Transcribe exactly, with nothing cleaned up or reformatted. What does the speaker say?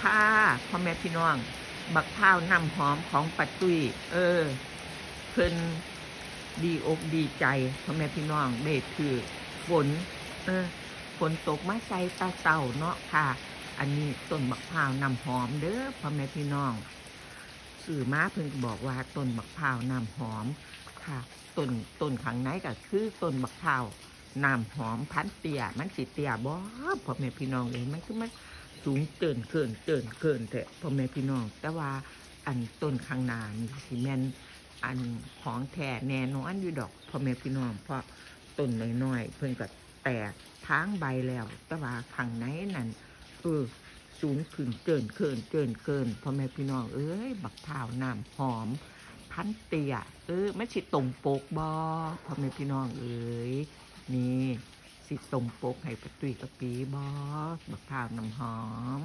ค่ะ พ่อแม่พี่น้อง บักพร้าวน้ำหอมของป้าตุ้ย เออ เพิ่นดีอกดีใจ พ่อแม่พี่น้อง ได้ถืกฝน เออ ฝนตกมาใส่ตาเศร้าเนาะค่ะ อันนี้ต้นบักพร้าวน้ำหอมเด้อ พ่อแม่พี่น้อง ซื้อมาเพิ่นก็บอกว่าต้นบักพร้าวน้ำหอมค่ะ ต้น ต้นข้างในก็คือต้นบักพร้าวน้ำหอมพันธุ์เตี้ย มันสิเตี้ยบ่ พ่อแม่พี่น้องเอ้ย มันคือมันสูงเจิ่นเคิน เจิ่นเคินแท้ พ่อแม่พี่น้อง แต่ว่าอันต้นข้างหน้านี่สิแม่นอันของแท้แน่นอนอยู่ดอก พ่อแม่พี่น้อง เพราะต้นน้อยๆ เพิ่นก็แตกทางใบแล้ว แต่ว่าข้างในนั่น เออ สูงขึ้นเจิ่นเคิน เจิ่นเคิน พ่อแม่พี่น้องเอ้ย บักพร้าวน้ำหอมพันธุ์เตี้ย เออ มันสิตรงปกบ่ พ่อแม่พี่น้องเอ้ย นี่ สิตรงปกให้ป้าตุ้ยกับปีบ่ บักพร้าวน้ำหอม